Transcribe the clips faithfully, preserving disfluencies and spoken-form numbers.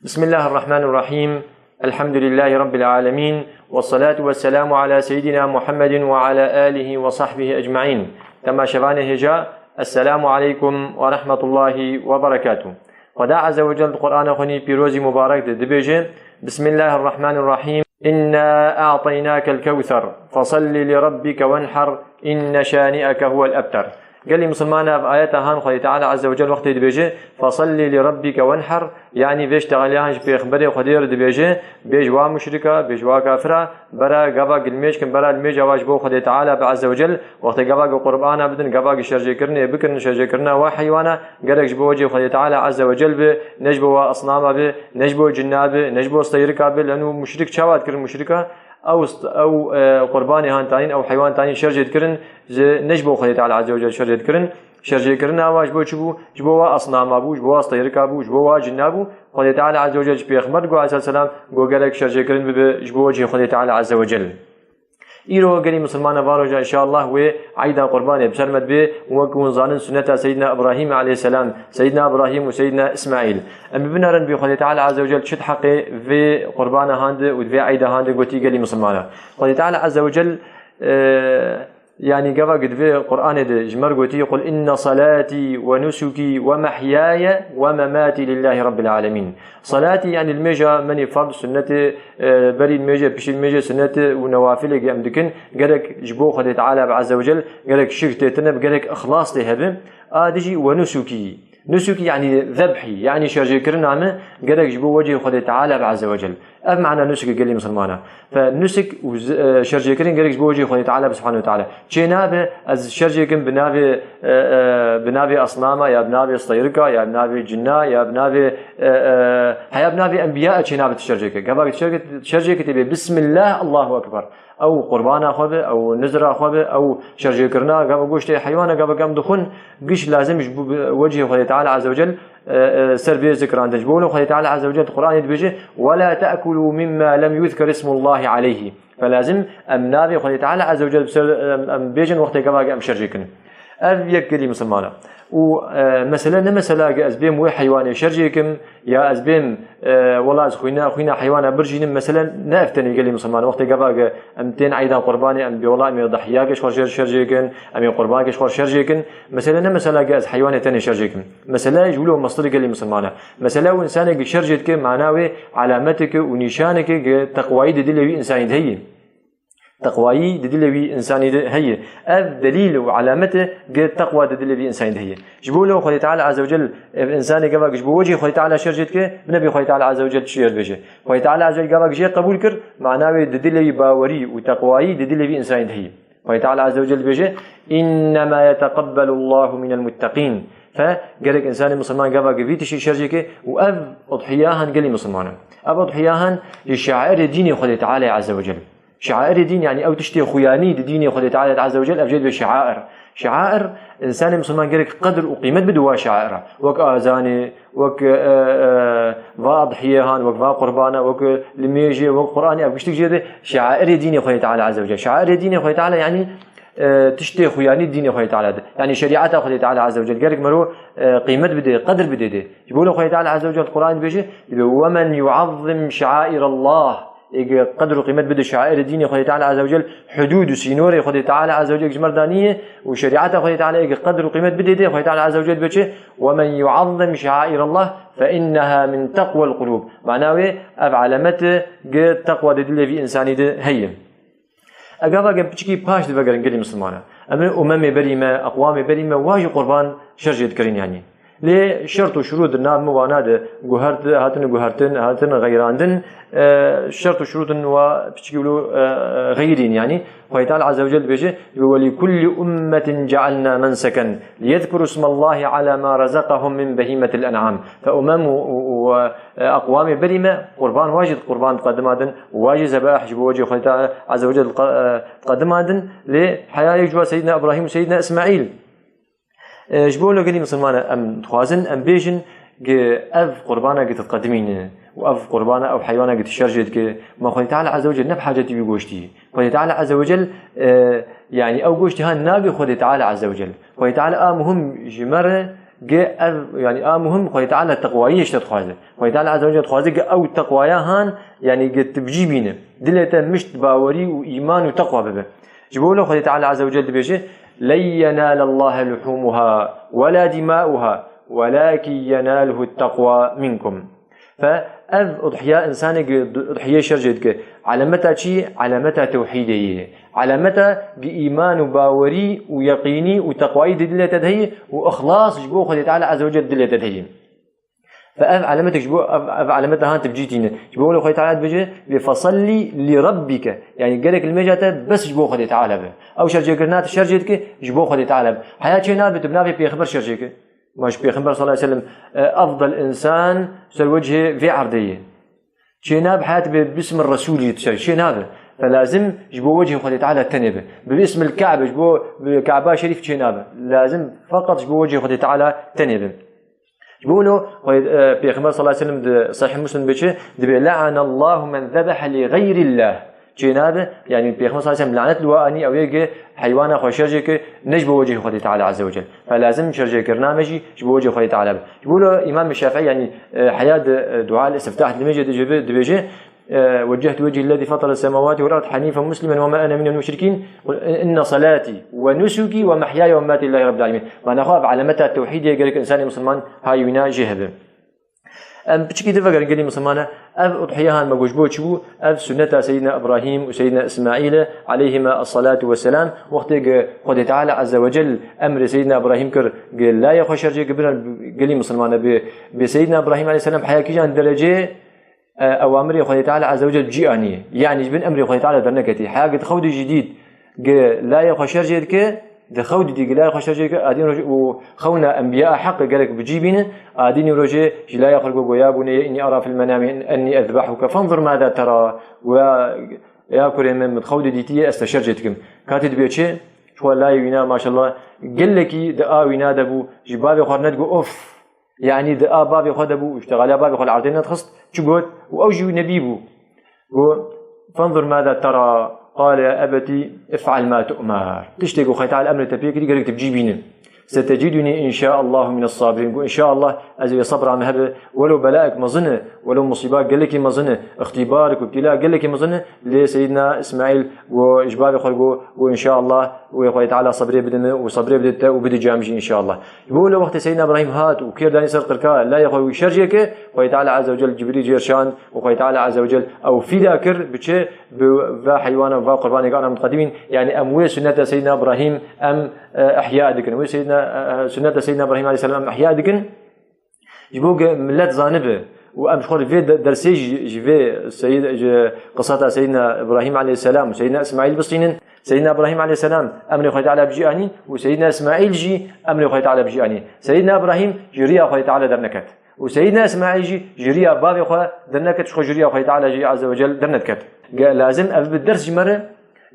بسم الله الرحمن الرحيم. الحمد لله رب العالمين. والصلاة والسلام على سيدنا محمد وعلى آله وصحبه أجمعين. Temaşevanê hêja, Esselamu aleykum ve rahmetullahi ve berekatuh. Xweda Azze ve Celle di Qur'ana xwe nî pîrozî mubarek de dibêje, Bismillahirrahmanirrahim. إنا أعطيناك الكوثر. فصل لربك وانحر. إن شانئك هو الأبتر. Gelî misilmana, ev ayeta han Xwedê Teala Azze ve Celle wextê dibêje, فصل لربك وانحر, yanî vê ştexeliyan ji pêxemberê Xwedê re dibêje, bêj wa muşrika, bêj wa kafira, bera gava gilmêj kin, bera limêja wa ji bo Xwedê Teala be Azze ve Celle, wextê gava gi qurbana bidin, gava gi şerjêkirinê bikin, şerjêkirina wa heywana, gerek ji bo wecê Xwedê Teala Azze ve Celle be, ne ji bo wa asnama be, ne ji bo cinna be, ne ji bo steyrika be, leno muşrik çawa dikirin muşrika? Ew st-, ew, e, qurbanê han tanîn, ew heywan tanîn şerjê dikirin, ji, ne ji bo Xwedê Teala Azze ve Celle şerjê dikirin. Şerjêkirina wa ji bo çi bû? Ji bo wa asnama bû, ji bo wa steyrika bû, ji bo wa cinna bû. Xwedê Teala Azze ve Celle ji pêxember got aleyhisselam, got gerek şerjêkirin bibe ji bo wecihê Xwedê Teala Azze ve Celle. Îro gelî misilmana varoja inşallah wê eyda qurbanê bi ser me dibe, û wek hûn zanin sunneta Seyyidina Ibrahîm aleyhisselam, Seyyidina Ibrahîm û Seyyidina Îsmaîl. Em bi binarin bi Xwedê Teala Azze ve Celle çi di heqê vê qurbana handi û di vê eyda handi gotî gelî misilmana. Xwedê Teala Azze ve Celle, e, yanî gava gi di vê Qur'anê de ji me re gotî, "Qul inne salatî ve nusukî ve mehyaya ve mematî lillahi rabbil alemin." Salatî yanî limêja menî fard, sunnetê, e, berî limêjê, piştî limêjê sunnetê û newafilê ge em dikin, gerek ji bo Xwedê Teala be Azze ve Celle, gerek şirk tê tine be, gerek îxlas tê hebe. A dijî ve nusukî. Nusukî yanî zebhî, yanî şerjêkirina me gerek ji bo wecihê Xwedê Teala be Azze ve Celle. Ev mana nusukê gelî misilmana. Fe nusuk û z-, e, şerjêkirin gerek ji bo wecihê Xwedê Teala be Subhanahu ve Teala. Çê nabe ez şerjêkim bi navê, e, e, bi navê asnama ya bi navê steyrika ya bi navê cinna ya bi navê, e, e, heya bi navê enbiya çê nabe tu şerjêke. Gava tu şerjêke, şerjêke tê bê Bismillah, Allahu Ekber. Ew qurbana xwe be, ew nizra xwe be, ew şerjêkirina gava goştê heywana gava em dixwin, giş lazim ji bo wecihê Xwedê Teala Azze ve Celle, e, e, ser vê zikrandin. Ji bo wilo Xwedê Teala Azze ve Celle di Qur'anê dibêje, "Ve la te'kulû mimma lem yuzker ismullahi aleyhi." Fe lazim em navê Xwedê Teala Azze ve Celle bi ser, em, em bêjin wextê gava em şerjêkin. Ev yek gelî misilmana. Û, e, mesele ne mesela ge ez bêm wê heywanê şerjêkim, ya ez bêm, e, wela ez xwîna, xwîna heywana birjînim, mesele ne ev tenê gelî misilmana. Wextê gava ge em tên eyda qurbanê, em bê wela em ê dahiyakê ji xwe şer-, şerjêkin, em ê qurbankê ji xwe şerjêkin. Mesele ne mesela ge ez heywanê tenê şerjêkim. Mesele ji wilo mestirê gelî misilmana. Mesele ew insanê ge şerjê dike, mana wê alameteke û nîşaneke ge teqwayî di dilê wî insanî de heye. Teqwayî di dilê wî insanî de heye. Ev delîl û alamet e ge teqwa di dilê vî insanî de heye. Ji bo lo Xwedê Teala Azze ve Celle ev insanê gava giş bo wecihê Xwedê Teala şer jê dike, bi nebê Xwedê Teala Azze ve Celle çi jê dibêje. Xwedê Teala Azze ve Celle gava gişê qebûl kir, mana wê di dilê wî bawerî û teqwayî di dilê vî insanî de heye. Xwedê Teala Azze ve Celle dibêje, "İnnemâ yeteqebbelullâhu minel mutteqîn." Fe gerek insanê misilman gava gi vî tiştî şer jê ke û ev udhiya han gelî misilman e. Ev udhiya han ji şairê dînê Xwedê Teala Azze ve Celle. Şairê dîn, yanî ew tiştê xuyanî di dînê Xwedê Teala Azze ve Celle, ev jê dibe şair. Şair, insanê misilman gerek qedr û qîmet bide wa şaira. Wek azanê, wek, e, e, va adhiyê han, wek va qurbana, wek limêjê, wek Qur'anê, ev giştik jê de şairê dînê Xwedê Teala Azze ve Celle. Şairê dînê Xwedê Teala, yanî, e, tiştê xuyanî dînê Xwedê Teala de. Yanî şerîeta Xwedê Teala Azze ve Celle. Gerek mero, e, qîmet bide, qedr bide de. Ji bo Xwedê Teala Azze ve Celle Qur'anê dibêje, dibe, "Wemen yuazzim şairallah." Ê ge qedr û qîmet bide şairê dînê Xwedê Teala Azze ve Celle, hudûd û sînorê Xwedê Teala Azze ve Celle ji mer danî ye û şerîeta Xwedê Teala ê ge qedr û qîmet bidê dê, Xwedê Teala Azze ve Celle dibe çi? "Wemen yuazzim şairallah fe inneha min teqwel qulûb." Mana wê ev alamet e ge teqwa di dilê vî insanî de heye. Ê gava ge piçikî paş divegerin gelî misilmana. Em ê umemê berî me, eqwamê berî me, wa jî qurban şer jê dikirin yanî. Lê şert û şurût di nav min wana de guhert, hatin guhertin, hatin xeyrandin, e, şert û şurûtin wa piçikî wilo, e, e, xeyrîn yanî. Xwedê Teala Azze ve Celle dibêje, "Ve li kulli ummetin cealna menseken liyezkuru smallahi ala ma razaqahum min behimetil en'am." Fe umem û, û, û, e, eqwamê berî me qurban wa jî qurban diqedima din, wa jî zebah ji bo wecê Xwedê Teala Azze ve Celle diqe-, e, diqedima din. Lê heya yek ji wa Seyyidina Ibrahîm û Seyyidina Îsmaîl. E, ji bo lo gelî misilman e, em dixwazin, em bêjin, ge ev qurbana ge tu diqedimîne û ev qurbana, ev heywana ge tu şer jê dike, ma Xwedê Teala Azze ve Celle ne bi hacetî wî goştî. Xwedê Teala Azze ve Celle, e, yanî ew goştî ha nagê Xwedê Teala Azze ve Celle. Xwedê Teala a muhim ji me re Ge ev, yani a muhim Xwedê Teala teqwayî ji te dixwaze. Xwedê Teala Azze ve Celle dixwaze ge ew teqwaya han, yani ge tu bi cî bîne. Dilê te mişt bawerî û îman û teqwa bibe. Ji bo wilo Xwedê Teala Azze ve Celle dibêje, "Len yenale Allahe luhumuha ve la dimauha, welakin yenaluhu teqwa minkum." Fe ev udhiya, insanê ge udhiyê şerjê dike. Alameta çi? Alameta tewhîdê ye. Alameta ge îman û bawerî û yeqînî û teqwayî di dilê te de heye û ixlas ji bo Xwedê Teala Azze ve Celle dilê te de heye. Fe ev alametek ji bo, ev, ev alameta han tu bi cî tîne. Ji bo wilo Xwedê Teala dibêje, "Ve fesellî li rabbike." Yani gerek limêja te bes ji bo Xwedê Teala be. Ew şerjêkirina tu şerjê dike ji bo Xwedê Teala be. Heya çê nabe tu bi navê pêxember şerjê ke. Ma ji Pêxember sallallahu aleyhi ve sellem, e, afdal insan ser wecihê vê erdê ye. Çê nabe heyat bi bismil Resûlî dişer, çê nabe. Fe lazim ji bo wecihê Xwedê Teala tenê be. Bi bismil Kabe, ji bo, bi Kaba Şerîf çê nabe. Lazim feqet ji bo wecihê Xwedê Teala tenê be. Ji bo wilo Xwedê, e, Pêxember sallallahu aleyhi ve sellem di Sahih Muslim de çi dibê, "Le'anallahu men zebehe li gayrillah." Çê nabe, yani Pêxember sallallahu aleyhi ve sellem lanet li we anî, ew ê ge heywana xwe şerjê ke ne ji bo wecihê Xwedê Teala Azze ve Celle. Fe lazim şerjêkirina me jî ji bo wecihê Xwedê Teala be. Ji bo wilo Îmam Şafîî, yani, e, heya di, e, dua li istiftah di nimêjê de jê dibêje, e, "Weccehtu wecihî lillezî fatara semawati vel ard henîfen muslimen ve ma ene minel muşrikîn. Kul inne salatî ve nusukî ve mehyaya ve mematî lillahi rabbil alemin." Mana xwe ev alameta tewhîdê gerek insanê misilman hay wîna jê hebe. Em piçikî di vegerin gelî misilmana. Ev udhiye han me got ji bo çi bû? Ev sunneta Seyyidina Ibrahîm û Seyyidina Îsmaîl e, aleyhima esselatu vesselam. Wextê ge Xwedê Teala Azze ve Cel emrê Seyyidina Ibrahîm kir, ge layê xwe şerjê ke bine gelî misilmana bi, bi Seyyidina Ibrahîm aleyhisselam heya kîjan derecê, e, ewamirê Xwedê Teala Azze ve Cel cî aniye. Yani ji bin emrê Xwedê Teala derneketî. Heya ge di xew de jî dît, ge layê xwe şerjê dike, di xew didî ge layê xwe şerjê dike, adîn roj û xewna enbiya heq gerek bi cî bîne, adînî rojê ji layê xwe go, go ya buneyye inni ara fil menami enni ezbahuke fanzur maza tera, go ya, ya kurê min, min xew didîtiye ez te şerjê dikim. Katî dibê çi? Ji xwe layê wîna maşallah gelekî di a wîna de bû, ji bavê xwe re nedigo of. Yani di a bavê xwe de bû, îştexaliya bavê xwe li erdê nedixist, çi got? Û ew jî nebî bû. Got, "Fanzur maza tera." Qale, "Ya ebetî, if'al ma tu'mar." Tiştê ku Xwedê Teala emrê te pê kirî, gerek tu bi cî bîne. "Setecîdunî înşaallahu mines sabirîn." Got, "Înşaallah ez ê sebra min hebe, welo belayek mezin e, welo musîba gelekî mezin e, îxtîbarek û îbtîla gelekî mezin e." Lê Seyyidina Îsmaîl got, ji bavê xwe got, got, "Înşaallah wê Xwedê Teala sebrê bide min û sebrê bide te û bide cem jî înşaallah." Ji bo wilo wextê Seyyidina Îbrahîm hat û kêr danî ser qirka, layê xwe wî şerjê ke, Xwedê Teala Azze ve Cel Cibrîl jê şand û Xwedê Teala Azze ve Cel ew fîda kir, bi çi? Bi va heywana, va qurbanê ke ana mutqedimîn. Yani em wê sunneta Seyyidina Îbrahîm em, e, ihya dikin. Wê Seyyidina, e, e, sunneta Seyyidina Îbrahîm aleyhisselam em ihya dikin. Ji bo ke millet zanibe û em ji xwe re vê de-, dersê jî ji vê Seyyid-, ji qisata Seyyidina Îbrahîm aleyhisselam û Seyyidina Îsmaîl bistînin. Seyyidina Îbrahîm aleyhisselam emrê Xwedê Teala bi cî anî û Seyyidina Îsmaîl jî emrê Xwedê Teala bi cî anî. Seyyidina Îbrahîm ji riya Xwedê Teala derneket. Û Seyyidina Îsmaîl jî ji riya bavê xwe derneket, ji xwe ji riya Xwedê Teala jî Azze ve Cel derneket. Ge lazim ev bi ders ji me re,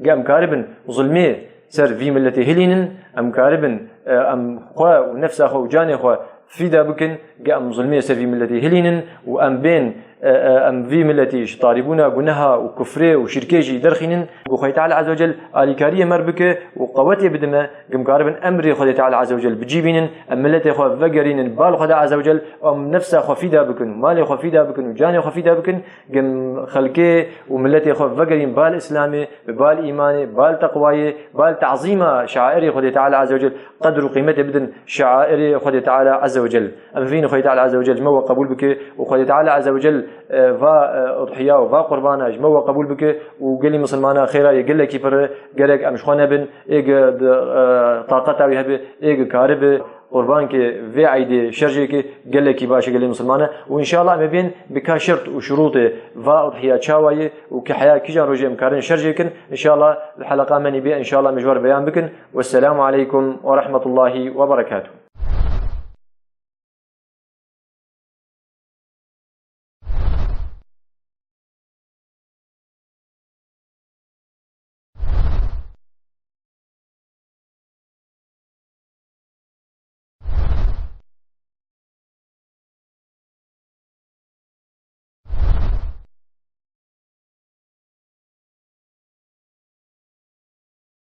ge em karibin zulmê ser vî miletê hilînin, em karibin, e, em xwe û nefsa xwe û canê xwe fîda bikin, ge em zulmê ser vî miletê hilînin û em bên, e, e, em vî miletî ji tarîbûna guneha û kufrê û şirkê jî derxînin. Ku Xwedê Teala Azze ve Cel alîkariyê me re bike û qewetê bide me, ge em karibin emrê Xwedê Teala Azze ve Cel bi cî bînin, em miletê xwe vegerînin bal Xwedê Azze ve Cel, em nefsa xwe fîda bikin û malê xwe fîda bikin û canê xwe fîda bikin, ge em xelkê û miletê xwe vegerîn bal Îslamê, bi bal îmanê, bal teqwayê, bal tazîma şairê Xwedê Teala Azze ve Cel, qedr û qîmetê bidin şairê Xwedê Teala Azze ve Cel. Em vîn Xwedê Teala Azze ve Cel ji me we qebûl bike û Xwedê Teala Azze ve Cel, e, va, e, udhiya û va qurbana ji me we qebûl bike û gelî misilmana xêra yê gelekî pir e, gerek em ji xwe nebin, ê ge di, e, taqeta wî hebe, ê ge karibe qurbankê vê eydê şerjêkê gelekî baş e gelê misilmane û înşallah em ê bên bi ka şert û şurûtê va udhiya çawa ye û ki heya kîjan rojê em karin şerjêkin, înşallah li heleqa me nî bê, înşallah em ji we re beyan bikin. Wesselamu aleykum ve rahmetullahi ve berekatuh.